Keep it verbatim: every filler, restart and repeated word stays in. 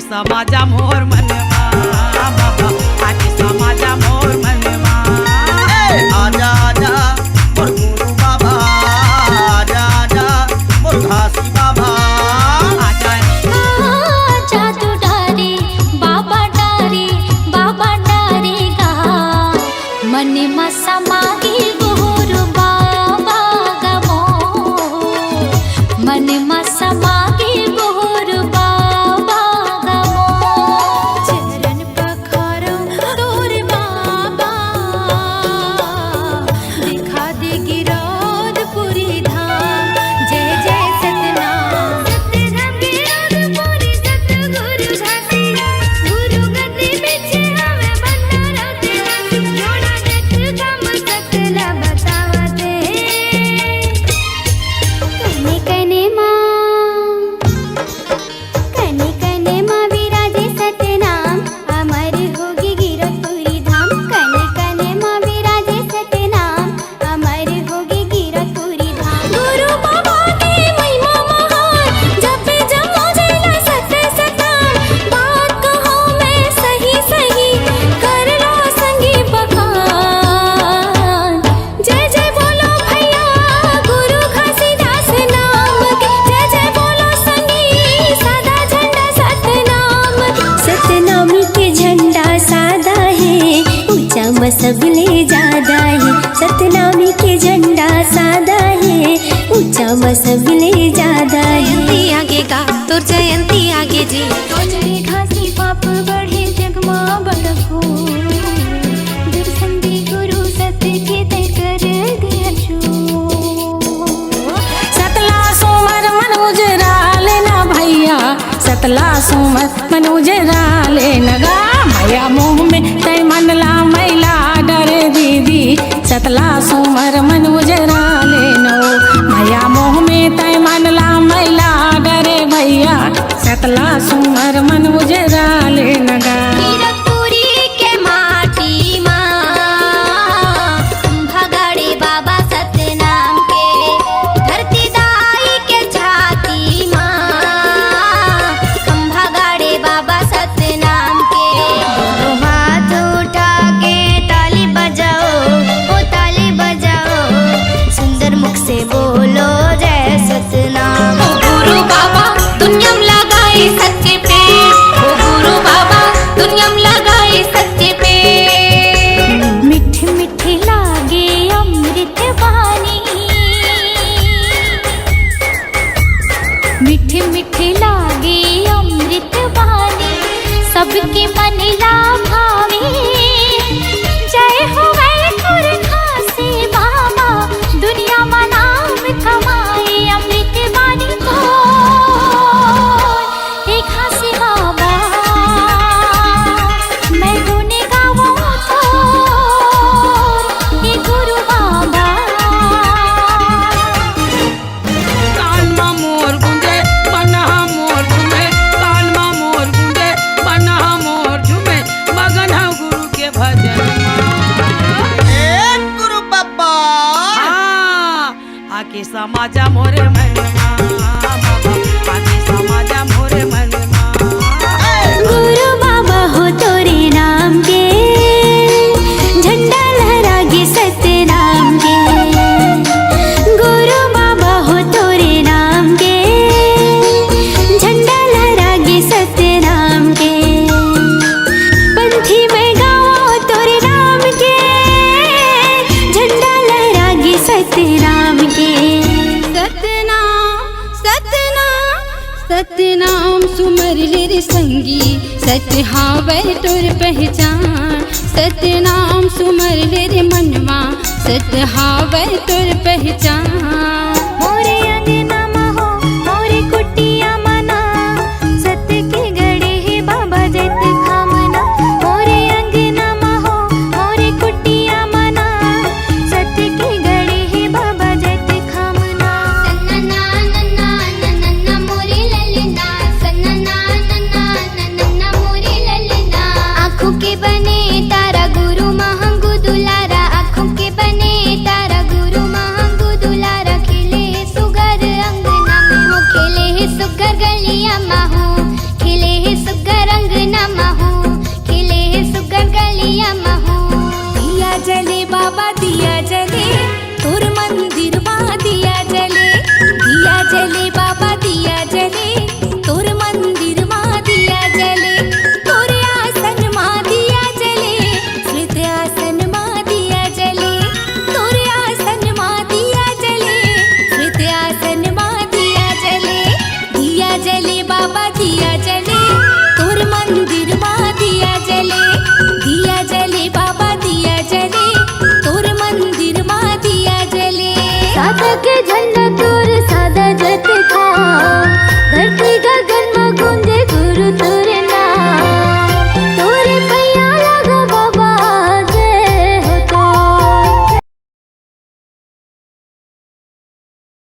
समाजा मोर मनवा, बाबा, आके समाजा मोर मनवा। ए, आजा, आजा, मोर गुरु बाबा, आजा, आजा, मोर घासी बाबा। आजा। आजा तू डारे, बाबा डारे, बाबा डारे गा। मन म समागे गुरु बाबा गमो, मन म समागे गुरु बाबा गमो। चरण पखारो तोर बाबा, दिखा दे गिरौदपुरी धाम। जय जय सतनाम। सतनाम गिरौदपुरी सतगुरु घासी, गुरु गद्दी पीछे हमें बन्ना रौते। कने कने माँ, कने कने माँ विराजे सतनाम, अमर होगे गिरौदपुरी धाम। कने कने माँ विराजे सतनाम, अमर होगे गिरौदपुरी धाम। गुरु बाबा के महिमा महान, जपे जपो जैला सत सतान। बात कहो मैं सही सही, कर लो संगी बखान। जय जय बोलो भैया गुरु घासीदास नाम के, जय जय बोलो संगी सादा झंडा सतनाम के। सतनामी के झंडा सादा हे, ऊंचा म सबले जादा हे। सतनामी के झंडा सादा हे, ऊंचा म सबले जादा हे। जयंती आगे गा, तोर जयंती आगे जी। तोरे घासी पाप बढ़े जग मा बड़को, दुर्संगी गुरु सत्य के ते कर दिया छो। सतला सुमर मन उजरा लेना भैया, सतला सुमर मन उजरा लेना गा। मया मोह में तै मन ला मैला डरे दीदी, सतला सुमर मन उजरा लेनो। मया मोह में तै मन ला मैला डरे भैया, सतला सुमर मन उजरा लेना गा। गिरौदपुरी के माटी मा खंभा गाड़े बाबा सतनाम के, धरती दाई के छाती मा खंभा गाड़े बाबा सतनाम के। दोनों हाथ उठा के ताली बजाओ, ओ ताली बजाओ, सुंदर मुख से बोलो जय सतनाम। ओ गुरु बाबा दुनिया में लगाए सच्चे प्रेम, ओ गुरु बाबा दुनिया में लगाए सच्चे प्रेम। मीठे मीठे लागे अमृत बानी, मीठे मीठे लागे अमृत बानी, सबके मन ला भावे। जय हो गए पुरखा से बाबा, दुनिया मा नाम कमाए। अमृत बानी तो हे घासी बाबा, मैं गुन गावो तो हे गुरु बाबा। कान मा मोर गूंजे, मन हा मोर झूमे, कान मा मोर गूंजे, मन हा मोर झूमे, मगन हा गुरु के भजन मा। ए गुरु बाबा। हाँ, आके समाजा मोरे मन मा, बाबा, आके समाजा मोरे मन मा। गुरु बाबा हो तोरे नाम के, झंडा लहरागे सतनाम के। गुरु बाबा हो तोरे नाम के, झंडा लहरागे सतनाम के। पंथी में गावो तोरे नाम के, झंडा लहरागे सतनाम के। सतनाम, सतनाम, सतनाम सुमर ले रे संगी, सत हावय तोर पहचान। सतनाम सुमर ले रे मनवा, सत हावय तोर पहचान। मोरे अंगना मा हो, मोरे कुटिया मा ना, सत के गड़े हे बाबा जैत खामना। मोरे अंगना मा हो, मोरे कुटिया मा ना, सत के गड़े हे बाबा जैत खामना। सन्ना ना, नन्ना, नन्ना, मोरे ललना, सन्ना ना, नन्ना, नन्ना, मोरे ललना। आँखों के बने तारा गुरु महंगू दुलारा, आँखों के बने तारा गुरु महंगू दुलारा, खिले बाबा दिया जले